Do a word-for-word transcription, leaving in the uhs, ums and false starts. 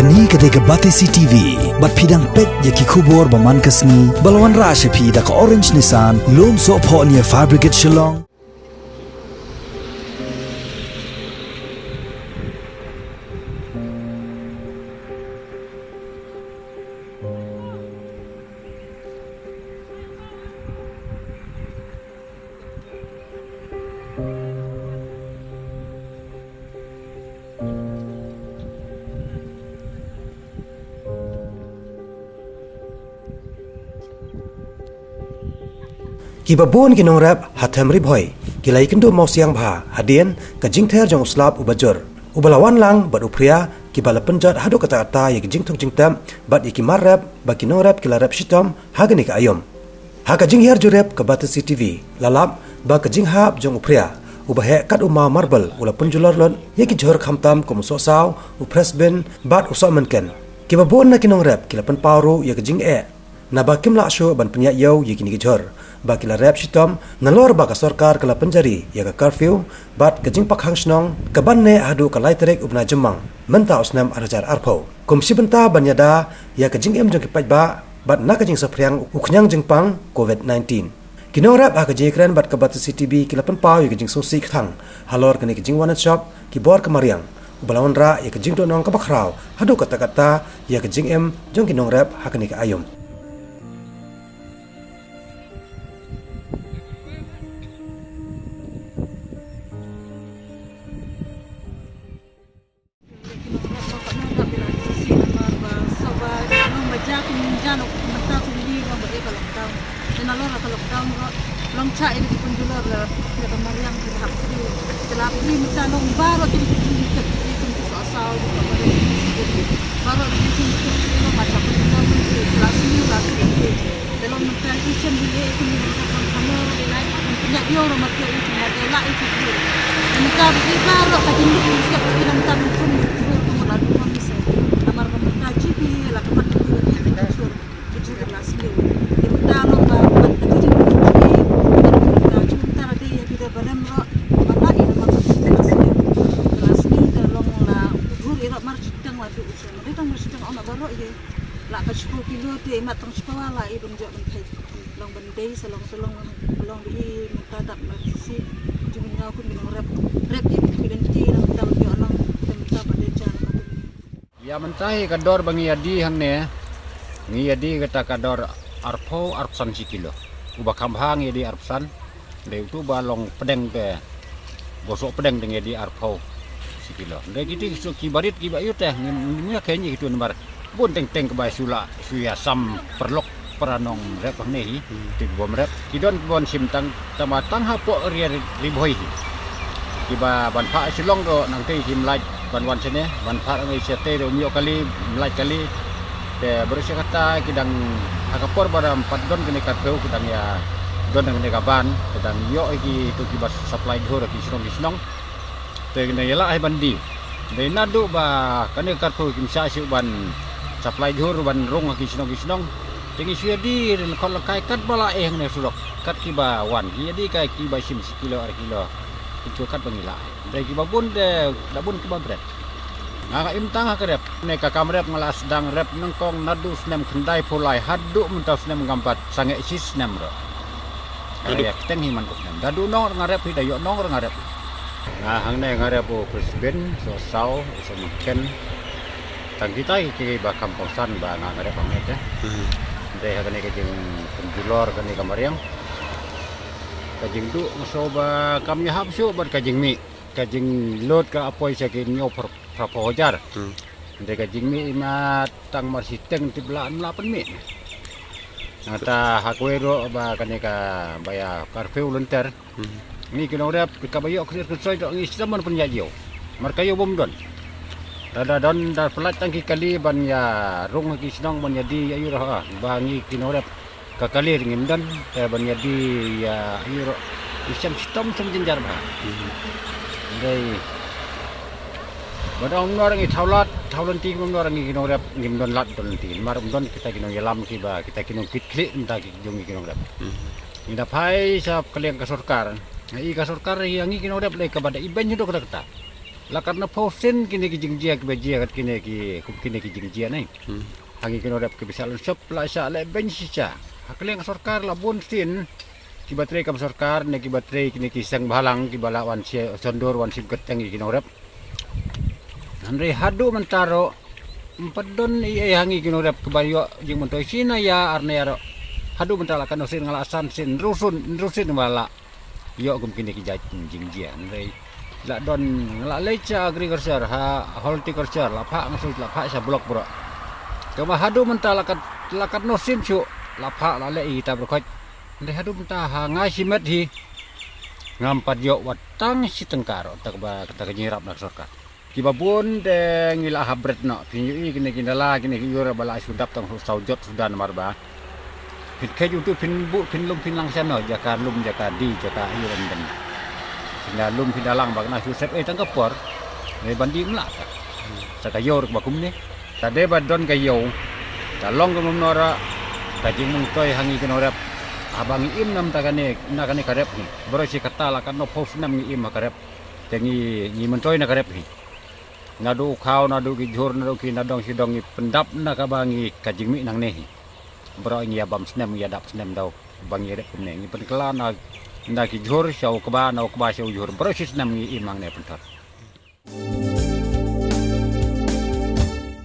Kane ka dei ka Batesi T V, bad phi dang peit ïa ki khubor ba man ka sngi, ba la wanrah sha phi da ka Orange Nissan, Lumsohphoh near Fire Brigade Shillong. Kiba bun ki nongrep ha them Ri Bhoi ki la ïakynduh mawsiang bha hadien ka jingther jong u slap uba jur, uba la wan lang bad u phria, kiba la pynjot haduh katta katta ïa ki jingthok jingtep bad ïa ki mar rep ba ki nongrep ki la rep shitom ha kane ka aïom. Ha ka jinghiar jurip ka Batesi T V la lap ba ka jinghap jong u phria uba heh kat u maw marbel u la pynjulor lut ïa ki jhur khamtam kum u sohsaw, u phresbin bad u sohmynken. Kiba bun na ki nongrep ki la pynpaw ruh ïa ka jingeh naba kim lah shuh ban pynïaid ïew ïa kine ki jhur ba ki la rep shitom, nalor ba ka sorkar ka la pynjari ïa ka curfew bad ka jingpakkhang shnong kaban neh haduh ka lai tarik u bnai Jymmang mynta u snem ar hajar arphew, kum shi bynta ban ïada ïa ka jingim jong ki paidbah bad na ka jingsaphriang u khñiang jingpang Covid nineteen. Ki nongrep ha ka jingïakren bad ka Batesi T V ki la pynpaw ïa ka jingsngewsih kthang halor kane ka jingwan shop ki bor ka mariang, uba la wanrah ïa ka jingduhnong kaba khraw haduh katta katta ïa ka jingim jong ki nongrep ha kane ka aïom. Lah ka shiphew kilo te mat tang shiphew la i ban jot ban thait. Long ban dei sa long sa long long ba i mynta dap na si jingmynñiaw kum i nongrep. Rep i ki lynti nangta ban ïoh long te mynta ba dei ja na ka kum. Ïa mynta hi ka dor ba ngi ïa die hangne, ngi ïa die kata ka dor arphew arphew san shi kilo. Uba kham bha ngi ïa die arphew san. Dei utu ba long pdeng te, ba soh pdeng te ngi ïa die arphew shi kilo. Dei kiti ki soh ki barit kiba ïoh te ngi, ngi ïa khein ïa kitu namar bun teng teng kiba shu la shu ïa sam paralok para nongrep hangne hi. Hmm. Te ki bym rep, ki don ki bym shim tang, tang ba tang hapoh area Ri, Ri Bhoi hi. Kiba ban phah Shillong ruh nangtei kim lait ban wan shane, ban phah ngi shatei ruh ym ïoh kali, ym lait kali. Te baroh shi katta ki dang ha ka por ba dang pat don kane ka curfew ki dang ïa don kane ka ban, ki dang ïoh ïa kitu kiba supply jhur ki shnong ki shnong. Te kane ïa lah hi ban die. Dei naduh ba kane ka curfew kim shah shuh ban supply jhur ban rung ha ki shnong ki shnong. Te ngi shu ïa die rin khot lehkai katba la eh hangne surok. Kat kiba wan ngi ïa die kai kiba shim shi kilo ar kilo. Kitu katba ngi lah. Dei kiba bun te da bun kiba bret. Nga nga im tang ha ka rep. Ne ka kam rep nga la sdang rep nyngkong naduh snem khyndai phew lai haduh mynta snem ngam pat sangeh shi snem ruh. Nga ïa kyrteng hi man u snem. Da duh nong ruh nga rep hi, da ïoh nong ruh nga rep. Nga hangne nga rep u Brisbane, Sohsaw, Sohmynken. Tang kita ki kiba kham kongsan ba nga nga rep hangne te. Hmm. Dei ha kane ka jingpynjulor kane ka mariang. Ka jingduh nga sngew ba kam ïahap shuh bad ka jingmih. Ka jinglot ka apoi sha ki hynñiew phra, phra phew hajar. Hmm. Hynrei ka jingmih i mat tang mar shiteng tip la, ym lah pynmih. Nangta ha kawei ruh ba kane kaba ïa curfew lynter. Hmm. Ngi ki nongrep kaba ïoh khyndiat khyndiat ruh ngi sdang ban pynïaid ïew. Mar ka ïew bym don. Da, da don da pynlait tang ki kali ban ïa rung ha ki shnong ban ïa die ïa ïu ruh, ah, ba ngi ki nongrep. Ka kali ngim don, te ban ïa die ïa ïu ruh. Ngi shem shitom shem jynjar bha. Dei. Ba dang ym nor ngi thaw lad, thaw lynti ym nor ngi ki nongrep, ngim don lad don lynti. Namar ym don kita ki nongïalam kiba, kita ki nongkitkhlieh mynta ki jong ngi ki nongrep. Ngi da phai sha ka liang ka sorkar. Ngi ka sorkar ïa ngi ki nongrep lei kaba da ibeiñ haduh katta katta. La katno phew sien kine ki jingjia kiba jia kat kine ki, kum kine ki jingjia ne. Hmm. Ha ngi ki nongrep kiba shah lynshop la shah leh beiñ shisha. Ha ka liang ka sorkar la bun sien kiba trei kam sorkar ne kiba trei kine ki seng bhalang kiba la wan shim shondur wan shim kyrteng ïa ki nongrep. Hynrei haduh mynta ruh ym pat don ei ei ha ngi ki nongrep kiba ïoh jingmyntoi shi na ïa ar na ïa ruh. Haduh mynta la katno sien nga la san sien hynriew sien hynriew sien ba la ïoh kum kine ki jait jingjia. Hynrei la don nga la leit sha agriculture ha horticulture la phah nga shu la phah sha block bro. Kaba haduh mynta la kat la katno sien shuh la phah la leh ïa kita bro khot. Hynrei haduh mynta ha nga shimet hi ngam pat ïoh wat tang shi tyngka ruh ta kaba kata ka jingïarap na ka sorkar. Kiba bun te ngi la hap bret noh phin ïohi kine ki nala kine ki ïur ba la shu dap tang shu saw jot suda namar ba phin kheit utu phin buh phin lum phin lang shano jaka lum jaka di jaka ïur em den. Phin da lum phin da lang ba kane shu sep ei tang ka por. Ngi ban di mla ta sa ka ïur ba kumne. Ta dei ba don ka ïew ta long ka ngum nora ta jingmyntoi ha ngi ki nongrep. Haba ngi im nam ta kane na kane ka rep hi. Baroh shi katta la katno phew snem ngi im ha ka rep. Te ngi ngi myntoi na ka rep hi. Naduh u khaw naduh ki jhur naduh ki nadong shidong ngi pyndap na kaba ngi ka jingmih nangne hi. Baroh ngi ïa bam snem ngi ïa dap snem daw ba ngi rep kumne ngi pynkylla na na ki jhur sha u kba na u kba sha u jhur baroh shi snem ngi im hangne pynthor.